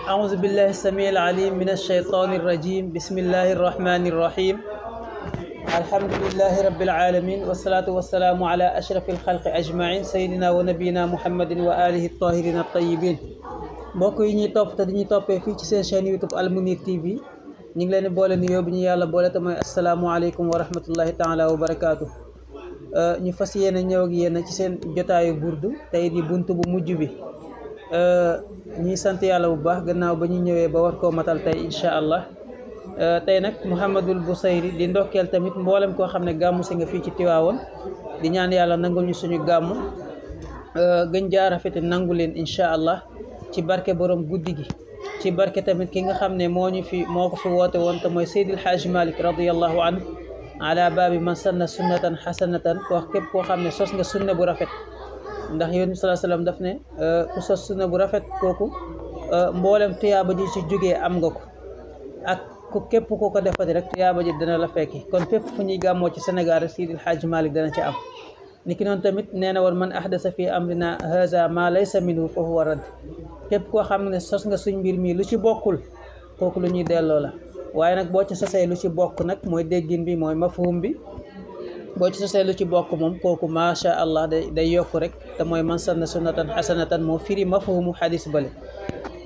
أعوذ بالله السميع العليم من الشيطان الرجيم بسم الله الرحمن الرحيم الحمد لله رب العالمين والصلاة والسلام على أشرف الخلق أجمعين سيدنا ونبينا محمد وآله الطاهرين الطيبين mbokk yi ñuy topp te dañuy toppee fii ci seen chaîne YouTube Al Mounir TV ñu ngi leen di boole nuyoo bi ñu yàlla boole te mooy asalaamualeykum wa rahmatullahi taala wa barakaatu. ñu fas yéene ñëw ak yéen ci seen jotaayu burdu tey di bunt bu mujj bi ñuy sant yàlla bu baax gannaaw ba ñu ñëwee ba war koo matal tey incha allah tey nag Mouhamadul Bousayri di ndokkeel tamit mboolem koo xam ne gàmmu si nga fii ci Tiwaawoon di ñaan yàlla nangul ñu suñu gàmmu gën jaar rafet nangu leen incha allah ci barke borom guddi gi ci barke tamit ki nga xam ne moo ko fi woote woon te mooy Seydil Haaji Malick radiyallahu anhu ala baabi man sanna sunnatan xasanatan ko wax képp koo xam ne sos nga sunna bu rafet ndax yonent bi sallallahu alayhi wasallam daf ne ku sos sunna bu rafet kooku mboolem tuyaaba ji ci jógee am nga ko ak ku képp ku ko defati rek tuyaaba ji dana la fekki kon fépp fu ñuy gàmmoo ci Sénégal rek Seydil Haaji Malick dana ci am niki noonu tamit nee na woon man ahdasa fi amrina haza ma laysa minhu fa huwa radd képp koo xam ne sos nga suñ mbir mii lu ci bokkul kooku lu ñuy delloo la waaye nag boo ci sosee lu ci bokk nag mooy déggin bi mooy mafhum bi boo ci sosee lu ci bokk moom kooku macha allah day yokku rek te mooy man sanna sunnatan hasanatan moo firi mafhumu hadis bale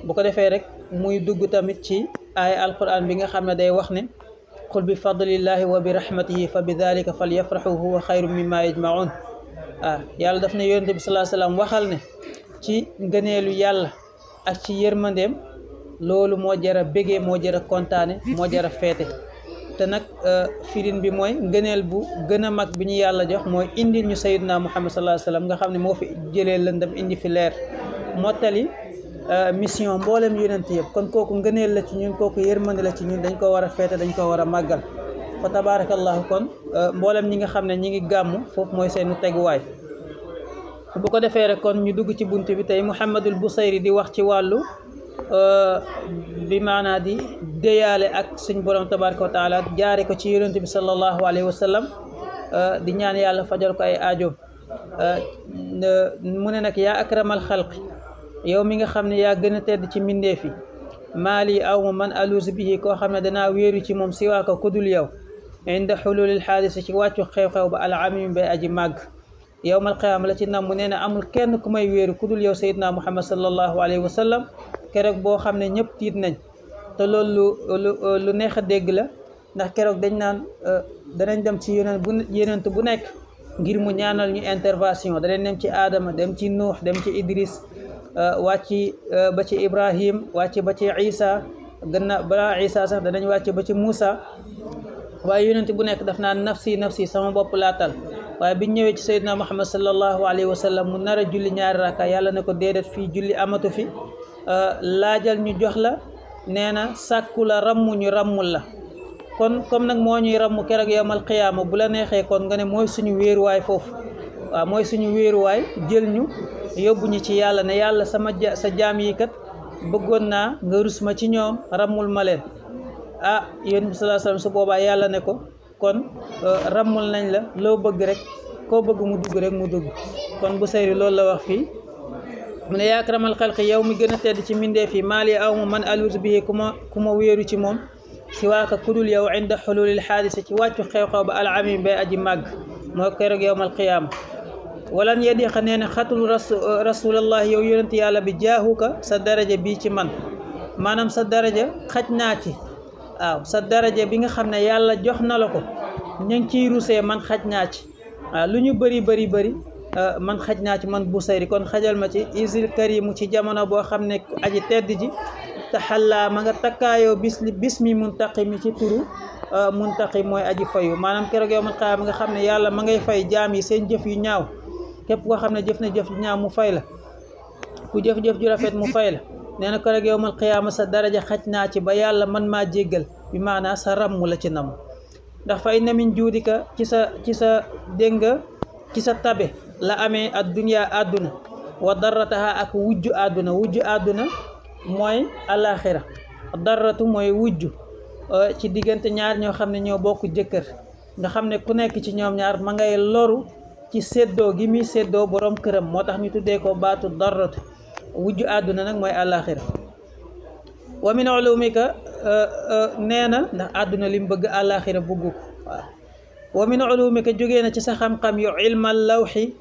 bu ko defee rek muy dugg tamit ci aaya alquran bi nga xam ne day wax ne qul bi fadlillahi wa bi rahmatihi fa bi dalika falyafrahu huwa xayru mimma yajmaun yàlla daf ne yonent bi sallallahu alayhi wasallam waxal ne ci ngëneelu yàlla ak ci yërmandeem loolu moo jara bégee moo jara kontaane moo jara feete te nag firin bi mooy ngëneel bu gën a mag bi ñu yàlla jox mooy indil ñu sayyidina Muhammad sallallahu alayhi wasallam nga xam ne moo fi jëlee lëndam indi fi leer mottali mission mboolem yonent yëpp kon kooku ngëneel la ci ñun kooku yërmande la ci ñun dañ ko war a feete dañ ko war a màggal fa tabarakallahu kon mboolem ñi nga xam ne ñi ngi gàmmu foofu mooy seenu teguwaay bu ko defee rek kon ñu dugg ci bunt bi tey Mouhamadul Bousayri di wax ci wàllu bi maanaa di déyaale ak suñ borom tabaraka wa taala jaare ko ci yonent bi sallallahu alayhi wa sallam di ñaan yàlla fajal ko ay aajoom mu ne nag yaa akramal xalqi yow mi nga xam ne yaa gën a tedd ci mbindeef yi maali aw ma man aluus bihi koo xam ne danaa wéeru ci moom si waa ko kudul yow inda xululil xaadisa ci wàccu xew-xew ba al amim bay aji màgg yowmal qiyaama la ci nam mu nee na amul kenn ku may wéeru kudul yow sayyidina Muhammad sallallahu alayhi wa sallam keroog boo xam ne ñëpp tiit nañ te loolu lu neex a dégg la ndax keroog dañ naan danañ dem ci yonent bu nekk ngir mu ñaanal ñu intervention danañ dem ci Adama dem ci Nuux dem ci Idris wàcc ba ci Ibrahim wàcc ba ci Isa gannaaw balaa Isa sax danañ wàcc ba ci Moussa waaye yonent bu nekk daf naan nafsi nafsi sama bopp laatal waaye biñ ñëwee ci sayyidina Muhammad sallallahu alayhi wa sallam mu nar a julli ñaari raka yàlla ne ko déedéet fii julli amatu fi laajal ñu jox la nee na sàkku la rammu ñu rammul la kon comme nag moo ñuy ramm keroog yawmal qiyaama bu la neexee kon nga ne mooy suñu wéeruwaay foofu waaw mooy suñu wéeruwaay jël ñu yóbbu ñu ci yàlla ne yàlla sa jaam yi kat bëggoon naa nga rus ma ci ñoom rammul ma leen yonent bi sallallahu alayhi wasallam su boobaa yàlla ne ko kon rammul nañ la loo bëgg rek koo bëgg mu dugg rek mu dugg kon Bousayri loolu la wax fii mu ne yaa akramal xalqi yow mi gën a tedd ci mbindeef yi maali aw ma man aluus bihi ku ma wéeru ci moom si waaka kudul yow inda xululil xaadisa ci wàccu xew-xew ba al amim bay aji màgg moo keroog yawmal qiyaama walan yadiqa nee na xatul rasulallah yow yonent yàlla bi jaahuka sa daraja bii ci man maanaam sa daraja xaj naa ci waaw sa daraja bi nga xam ne yàlla jox na la ko ñu ngi ciy rusee man xaj naa ci waaw lu ñu bëri man xaj naa ci man Bousayri kon xajal ma ci isil karimu ci jamono boo xam ne aji tedd ji te xallaa ma nga takkaayoo bismi muntaqimi ci turu muntaqim mooy aji fayu maanaam keroog yow man qiyaama nga xam ne yàlla ma ngay fay jaam yi seen jëf yu ñaaw képp koo xam ne jëf na jëf yu ñaaw mu fay la ku jëf-jëf ju rafet mu fay la nee na keroog yawmal qiyaama sa daraja xaj naa ci ba yàlla man maa jéggal bi maanaa sa ràmm la ci nam ndax fa inna min juudika ci sa dégg nga ci sa tabe la amee ad dunya àdduna wa darrataha ak wujju àdduna mooy alaxira darratu mooy wujju ci diggante ñaar ñoo xam ne ñoo bokk jëkkër nga xam ne ku nekk ci ñoom ñaar ma ngay loru ci séddoo gi muy séddoo borom këram moo tax ñu tuddee ko baatu darratu wujju àdduna nag mooy àllaaxira wa min ulumika nee na ndax àdduna lim bëgg àllaaxira bëgg ko waaw wa min ulumika jógee na ci sa xam-xam yu ilmal lawxi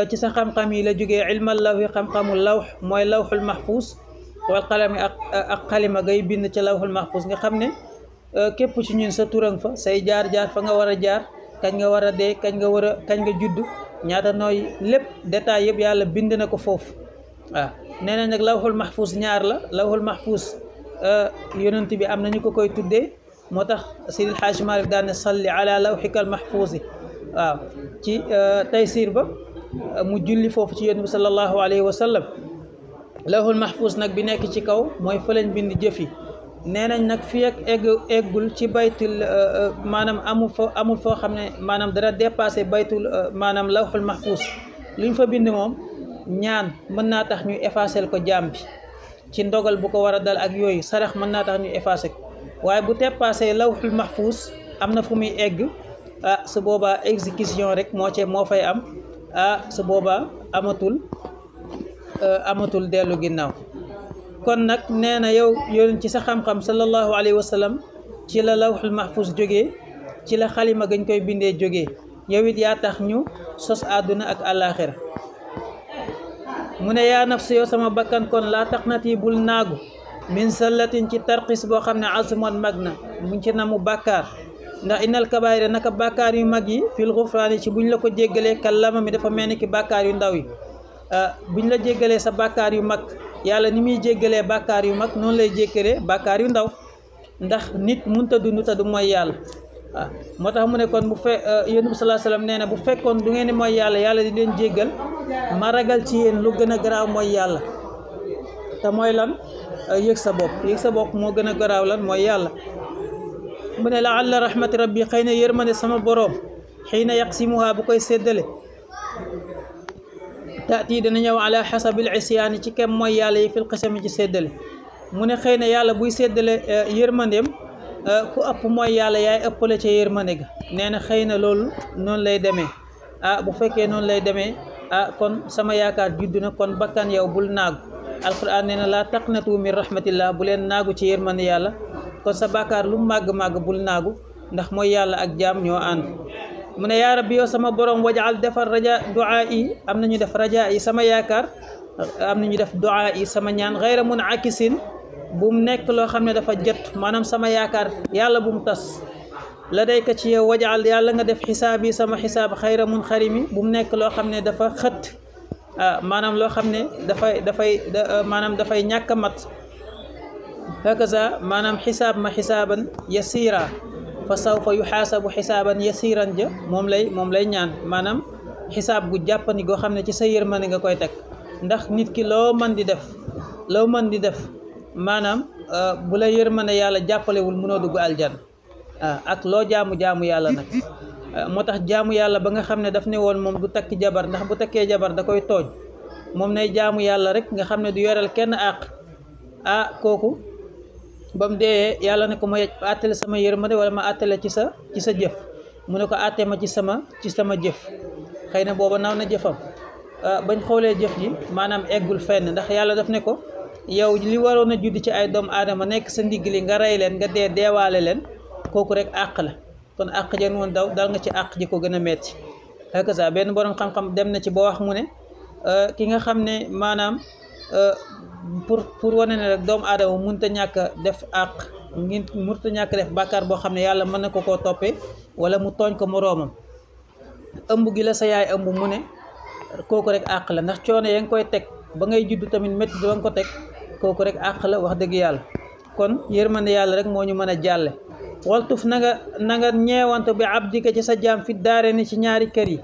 ci sa xam-xam yi la jógee ilmal lawxi xam-xamu lawx mooy lawxul mahfuus wal qalami ak xalima ngay bind ci lawxul mahfuus nga xam ne képp ci ñun sa turan fa say jaar-jaar fa nga war a jaar kañ nga war a dee kañ nga judd ñaata nooy lépp détail yëpp yàlla bind na ko foofu waaw nee na nag lawxul mahfuus ñaar la lawxul mahfuus yonent bi am nañu ko koy tuddee moo tax Seydi El Hadji Malick daan ne salli ala lawxikal mahfuusi waaw ci Taysiir ba mu julli foofu ci yonent bi sallallahu alayhi wa sallam lawxul mahfuus nag bi nekk ci kaw mooy fa lañ bind jëf yi nee nañ nag fii ak eggul ci baytul maanaam amul foo xam ne maanaam dara dépassé baytul maanaam lawxul mahfuus luñ fa bind moom ñaan mën naa tax ñu effacer ko jaam bi ci ndogal bu ko war a dal ak yooyu sarax mën naa tax ñu effacer ko waaye bu dépassé lawxul mahfuus am na fu muy egg su boobaa exécution rek moo fay am su boobaa amatul dellu ginnaaw kon nag nee na yow yoon ci sa xam-xam sallallahu alayhi wa sallam ci la lawxul mahfuus jógee ci la xalima gañ koy bindee jógee yow it yaa tax ñu sos àdduna ak àllaaxira mu ne yaa nafs yow sama bakkan kon laa taqnati bul naagu min sallatin ci tarxis boo xam ne azumoon mag na muñ ci namu bàkkaar ndax innal kabaayira naka bàkkaar yu mag yi fil xufraani ci buñ la ko jéggalee kallama mi dafa mel ni ki bàkkaar yu ndaw yi buñ la jéggalee sa bàkkaar yu mag yàlla ni muy jéggalee bàkkaar yu mag noonu lay jéggalee bàkkaar yu ndaw ndax nit munta dund te du mooy yàlla waaw moo tax mu ne kon yonent bi sallallahu alayhi wasallam nee na bu fekkoon du ngeen di mooy yàlla di leen jéggal ma ragal ci yéen lu gën a garaaw mooy yàlla te mooy lan yëg sa bopp moo gën a garaaw lan mooy yàlla mu ne laalla rahmati rabbi xëy na yërmande sama boroom xëy na yaqsimuha bu koy séddale taati dana ñëw ala xasabil isyaani ci kem mooy yàlla yi fil qisami ci séddale mu ne xëy na yàlla buy séddale yërmandeem ku ëpp mooy yàlla yaay ëppale ca yërmande ga nee na xëy na loolu noonu lay demee bu fekkee noonu lay demee kon sama yaakaar juddu na kon bakkan yow bul naagu alquran nee na laa taqnatu min rahmatillah bu leen naagu ci yërmande yàlla kon sa bàkkaar lu màgg-màgg bul naagu ndax mooy yàlla ak jaam ñoo ànd mu ne yaa rabbi yow sama borom wajaal defar raja duaa yi am nañu def raja yi sama yaakaar am nañu def duaa yi sama ñaan xayra mun akisin bu mu nekk loo xam ne dafa jot maanaam sama yaakaar yàlla bu mu tas la dayka ci yow wajaal yàlla nga def xisaab yi sama xisaab xayra mun xarimi bu mu nekk loo xam ne dafa xët maanaam loo xam ne dafay ñàkk a mat hakaza maanaam xisaab ma xisaaban yasiira fa sawfa yuxaasabu xisaaban yasiiran ja moom lay ñaan maanaam xisaab gu jàppandi goo xam ne ci sa yërmande nga koy teg ndax nit ki loo mën di def maanaam bu la yërmande yàlla jàppalewul mënoo dugg aljanna ak loo jaamu yàlla nag moo tax jaamu yàlla ba nga xam ne daf ne woon moom du takki jabar ndax bu takkee jabar da koy tooñ moom nay jaamu yàlla rek nga xam ne du yoreel kenn àq kooku ba mu dee yàlla ne ko ma àttale sama yërmande wala ma àttale ci sa jëf mu ne ko àtte ma ci sama jëf xëy na booba naw na jëfam bañ xoolee jëf ji maanaam eggul fenn ndax yàlla daf ne ko yow li waroon a judd ci ay doomu aadama nekk sa ndigg li nga rey leen nga deewaale leen kooku rek àq la kon àq jan woon dal nga ci àq ji ko gën a metti hakaza benn borom xam-xam dem na ci boo wax mu ne ki nga xam ne maanaam pour wane ne rek doomu aadama mënta ñàkk def àq mënta ñàkk def bàkkaar boo xam ne yàlla mën na ko koo toppee wala mu tooñ ko moroomam ëmb gi la sa yaay ëmb mu ne kooku rek àq la ndax coono ya nga koy teg ba ngay judd tamit métti ba nga ko teg kooku rek àq la wax dëgg yàlla kon yërmande yàlla rek moo ñu mën a jàlle waltuf na nga ñeewante bi abdika ci sa jaam fi daare ni ci ñaari kër yi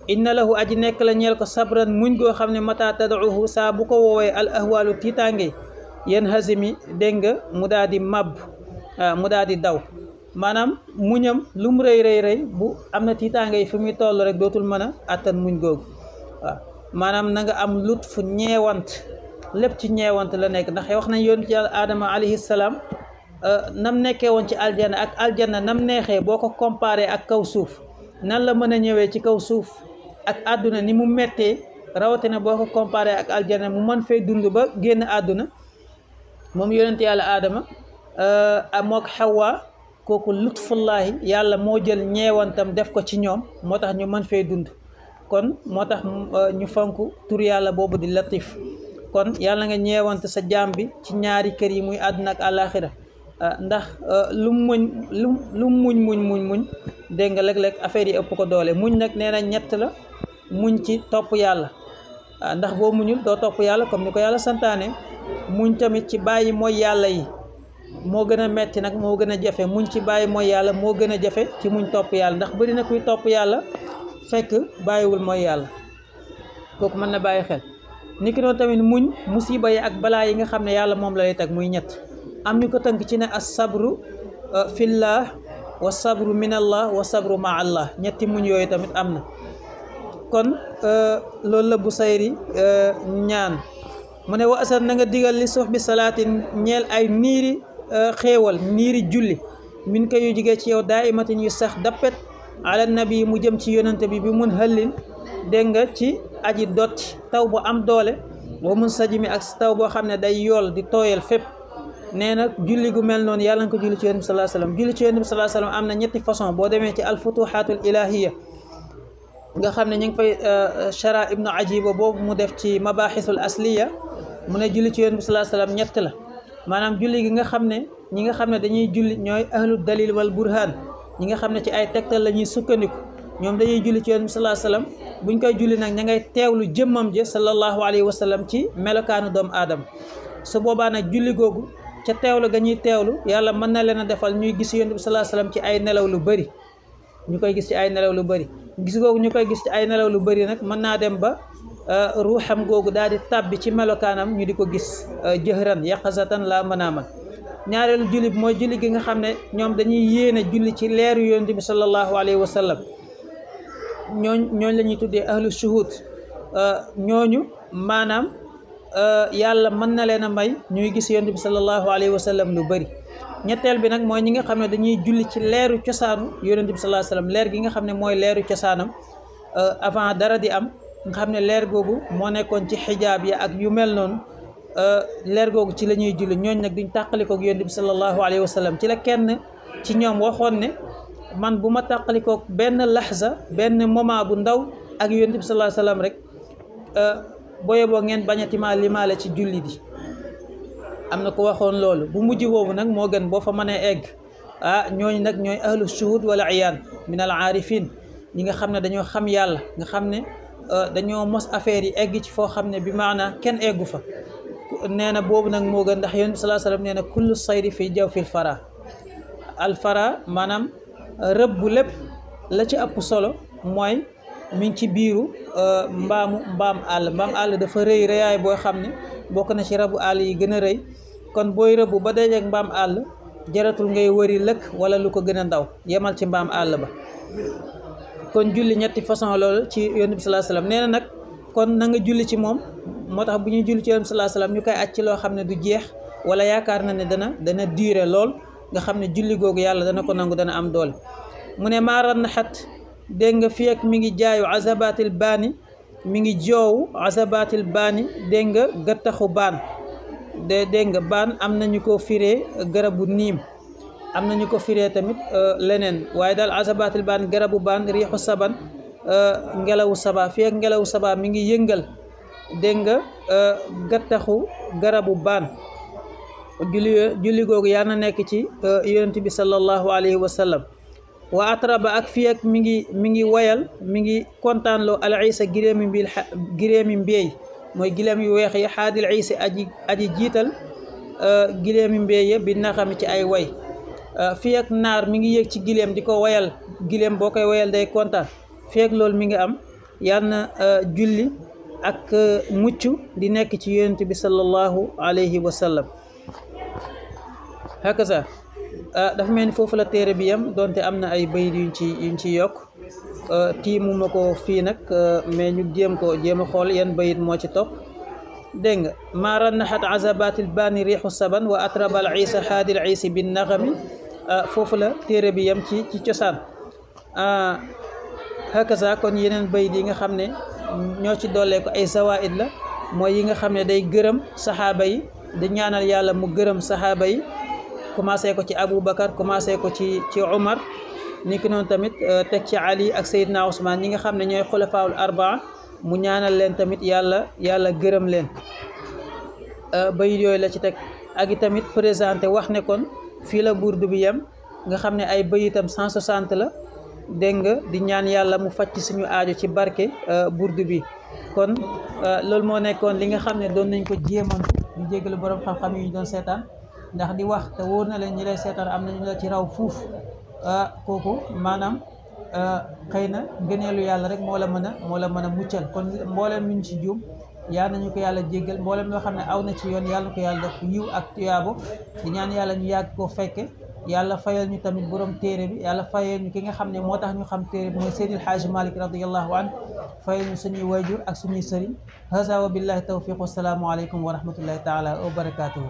inna lahu aji nekk la ñeel ko sabran muñ goo xam ne mata tad'uhu saa bu ko woowee al ahwalu tiitaange yéen hasimi dégg nga mu daal di màbb mu daal di daw maanaam muñam lu mu rëy bu am na tiitaange yi fi muy toll rek dootul mën a attan muñ googu waaw maanaam na nga am lut fu ñeewant lépp ci ñeewant la nekk ndax wax nañ yoon ci Adama alayhi salaam nam nekkee woon ci aljanna ak aljanna nam neexee boo ko comparé ak kaw suuf nan la mën a ñëwee ci kaw suuf ak àdduna ni mu mettee rawatina boo ko comparé ak aljanna mu mën fee dund ba génn àdduna moom yonent yàlla aadama mook xawwa kooku lutfullahi yàlla moo jël ñeewantam def ko ci ñoom moo tax ñu mën fee dund kon moo tax ñu fonk tur yàlla boobu di latif kon yàlla nga ñeewante sa jaam bi ci ñaari kër yi muy àdduna ak àllaaxira ndax lu muñ dégg nga léeg-léeg affaire yi ëpp ko doole muñ nag nee na ñett la muñ ci topp yàlla ndax boo muñul doo topp yàlla comme ni ko yàlla santaane muñ tamit ci bàyyi mooy yàlla yi moo gën a metti nag moo gën a jafe muñ ci bàyyi mooy yàlla moo gën a jafe ci muñ topp yàlla ndax bëri na kuy topp yàlla fekk bàyyiwul mooy yàlla kooku mën na bàyyi xel niki noonu tamit muñ musiba yi ak balaa yi nga xam ne yàlla moom la lay teg muy ñett am ñu ko tënk ci ne as sabru fillah wa sabru min allah wa sabru ma allah ñetti muñ yooyu tamit am na kon loolu la Busayri ñaan mu ne wa asal na nga digal li suux bi salaatin ñeel ay niiri xéewal niiri julli min ko yu jigee ci yow daa imatin yu sax dappet ala nabi mu jëm ci yonante bi mun xëllin dégg nga ci aji dotti taw bu am doole wa mun sajimi ak taw boo xam ne day yool di tooyal fépp nee na julli gu mel noonu yàlla nga ko julli ci yonent bi sallallahu alayhi wasallam julli ci yonent bi sallallahu alayhi wasallam am na ñetti façon boo demee ci alfutuhatul ilahiya nga xam ne ñu ngi fay chara ibnu ajiba boobu mu def ci mabahisul asliya mu ne julli ci yonent bi sallallahu alayhi wasallam ñett la maanaam julli gi nga xam ne ñi nga xam ne dañuy julli ñooy ahlu dalil wal burhan ñi nga xam ne ci ay tegtal la ñuy sukkandiku ñoom dañuy julli ci yonent bi sallallahu alayhi wasallam buñ koy julli nag ña ngay teewlu jëmmam ji sallallahu alayhi wasallam ci melokaanu doomu aadama su boobaa nag julli googu ca teewlu ga ñuy teewlu yàlla mën na leen a defal ñuy gis yonent bi sallallahu alayhi wasallam ci ay nelaw lu bëri ñu koy gis ci ay nelaw lu bëri gis googu ñu koy gis ci ay nelaw lu bëri nag mën naa dem ba ruuxam googu daal di tàbbi ci melokaanam ñu di ko gis jëhran yaqazatan la manaaman ñaareelu julli bi mooy julli gi nga xam ne ñoom dañuy yéene julli ci leeru yonent bi sallallahu alayhi wa sallam ñooñ la ñuy tuddee ahlu shuhud ñooñu maanaam yàlla mën na leen a may ñuy gis yonent bi sallallahu alayhi wa sallam lu bëri ñetteel bi nag mooy ñi nga xam ne dañuy julli ci leeru cosaanu yonent bi sallallahu alayhi wa sallam leer gi nga xam ne mooy leeru cosaanam avant dara di am nga xam ne leer googu moo nekkoon ci xijaab ya ak yu mel noonu leer googu ci la ñuy julli ñooñ nag duñ tàqalikoog yonent bi sallallahu alayhi wa sallam ci la kenn ci ñoom waxoon ne man bu ma tàqalikoog benn laxza benn moment bu ndaw ak yonent bi sallallahu alayhi wa sallam rek booye boo ngeen bañatimaa limaale ci julli di am na ko waxoon loolu bu mujj boobu nag moo gën boo fa mënee egg ñooñ nag ñooy ahlu shuhud wala iyaan min al aarifin ñi nga xam ne dañoo xam yàlla nga xam ne dañoo mos affaire yi egg ci foo xam ne bi maanaa kenn eggu fa nee na boobu nag moo gën ndax yonent bi sallallahu alayhi wasallam nee na kullu sayri fii jaw fil fara al fara maanaam rëbb bu lépp la ci ëpp solo mooy mi ngi ci biiru mbaam àll dafa rëy rëyaay boo xam ne bokk na ci rabu àll yi gën a rëy kon booy rëbb ba dajeek mbaam àll jaratul ngay wëri lëkk wala lu ko gën a ndaw yemal ci mbaam àll ba kon julli ñetti façon loolu ci yonent bi sallallahu alayhi wasallam nee na nag kon na nga julli ci moom moo tax bu ñuy julli ci yonent bi sallallahu alayhi wasallam ñu koy aj ci loo xam ne du jeex wala yaakaar na ne dana durer lool nga xam ne julli googu yàlla dana ko nangu dana am doole mu ne maaran na xat dégg nga fii ak mi ngi jaayu azabatil baani mi ngi joowu azabatil baani dégg nga gattaxu baan dégg nga baan am nañu ko firee garabu niim am nañu ko firee tamit leneen waaye daal azabatil baan garabu baan riixu saban ngelawu saba fii ak ngelawu saba mi ngi yëngal dégg nga gattaxu garabu baan julli googu yaa na nekk ci yonent bi sallallahu alayhi wa sallam wa atraba ak fii ak mi ngi wayal mi ngi kontaanloo al isa giréemi mbéy mooy gileem yu weex yi xaadil isa aji jiital gileemi mbéy ya bi naxami ci ay way fii ak naar mi ngi yéeg ci gileem di ko wayal gileem boo koy wayal day kontaan fii ak loolu mi ngi am yal na julli ak mucc di nekk ci yonent bi sallallahu alayhi wa sallam hakaza dafa mel ni foofu la téere bi yam donte am na ay bayit yuñ ci yokk tiimuma ko fii nag mais ñu jéem a xool yan bayit moo ci topp dégg nga maa rannaxat azabatil bani riixu saban wa atrabal isa haadil isi bin naxami foofu la téere bi yam ci cosaan hakaza kon yeneen bayit yi nga xam ne ñoo ci dollee ko ay zawaid la mooy yi nga xam ne day gërëm saxaaba yi di ñaanal yàlla mu gërëm saxaaba yi commencé ko ci Abu Bakar commencé ko ci Umar ni ki noonu tamit teg ci Ali ak Seydina Ousmane ñi nga xam ne ñooy xulafaawul arbaa mu ñaanal leen tamit yàlla gërëm leen bayit yooyu la ci teg ak i tamit présenté wax ne kon fii la burdu bi yem nga xam ne ay bayitam 160 la dégg nga di ñaan yàlla mu faj ci suñu aajo ci barke burdu bi kon loolu moo nekkoon li nga xam ne doon nañ ko jéemantu di jégalu borom xam-xam yi ñu doon seetaan ndax di wax te wóor na leen ñi lay seetaan am nañu la ci raw fuuf kooku maanaam xëy na gëneelu yàlla rek moo la mën a muccal kon mbooleem ñu ci juum yaa nañu ko yàlla jéggal mboolem loo xam ne aw na ci yoon yàlla na ko yàlla def yiw ak tuyaabo di ñaan yàlla ñu yàgg koo fekke yàlla fayal ñu tamit borom téere bi yàlla fayal ñu ki nga xam ne moo tax ñu xam téere bi mooy Seydil Haaji Malick radiyallahu anhu fayal ñu suñuy wayjur ak suñuy sëriñ haza wa billahi tawfiq wasalaamu aleykum wa rahmatullahi taala wa barakatuhu